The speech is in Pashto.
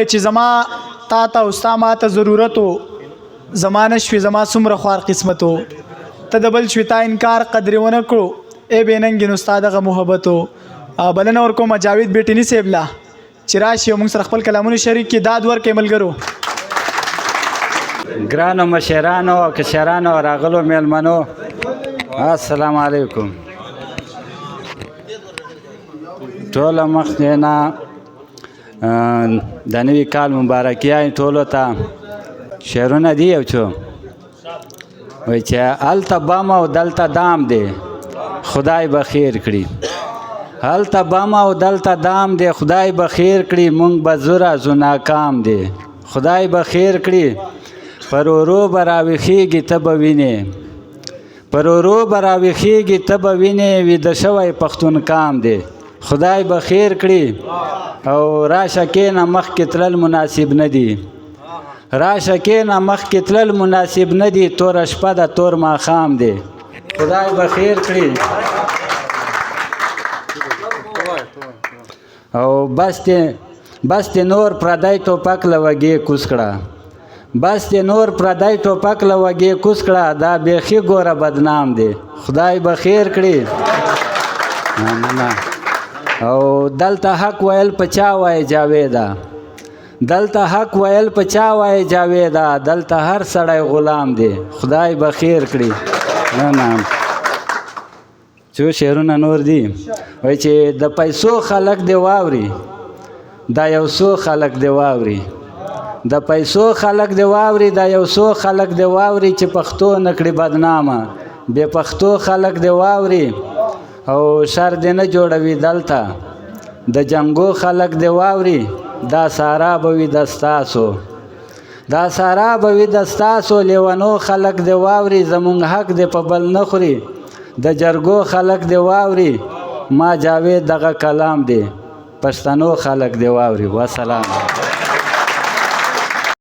چې زما تا ته او ستا ما ته ضرورت و، زما نه شوې، زما څومره خوار قسمت و. ته د بل شوې، تا انکار قدرې ونه کړو، ای بې ننګې، نو ستا دغه محبت و. بلنه ورکوم جاوید بیټني صاحب له چې راشي او موږ سره خپل کلامونه شریک کړي. داد ورکړئ ملګرو. ګرانو مشرانو او کشرانو او راغلو میلمنو، السلام علیکم. ټوله مخکې نه د نوي کال مبارکي ټولو ته. شعرونه دي یو څو. وایي چې هلته بم او دلته دام دی، خدای به خیر کړي. هلته بم او دلته دام دی، خدای به خیر کړي. مونږ به ځو راځو ناکام دی، خدای به خیر کړي. پر اورو به راویښېږي، ته به وینې، پر اورو به راویښېږي، ته به وینې، ویده شوی پښتون کام دی، خدای به خیر کړي. او راشه کېنه، مخکې تلل مناسب نه دي. راشه کېنه، مخکې تلل مناسب نه دي. توره شپه ده، تور ماښام دی، خدای به خیر کړي. او بس دې، بس دې نور پردی ټوپک له وږې کوز کړه. بس دې نور پردی ټوپک له وږې کوز کړه، دا بیخي ګوره بدنام دی، خدای به خیر کړي. مننه. او دلته حق ویل په چا وایې جاویده، دلته حق ویل په چا وایې جاویده، دلته هر سړی غلام دی، خدای به خیر کړي. نه نه، څو شعرونه نور دي. وایي چې د پیسو خلک دی واوري، دا یو څو خلک دی واوري. د پیسو خلک دی واوري، دا یو څو خلک دی واوري، چې پښتو نه کړي بدنامه، بې پښتو خلک دی واوري. او شر دې نه جوړوي دلته د جنګو خلک دی واوري. دا سارا به وي د ستاسو، دا سارا به وي د ستاسو، لیونو خلک دی واوري. زمونږ حق دی په بل نه خوري، د جرګو خلک دی واوري. ما جاوید دغه کلام دی، پښتنو خلک دی واوري. وسلام.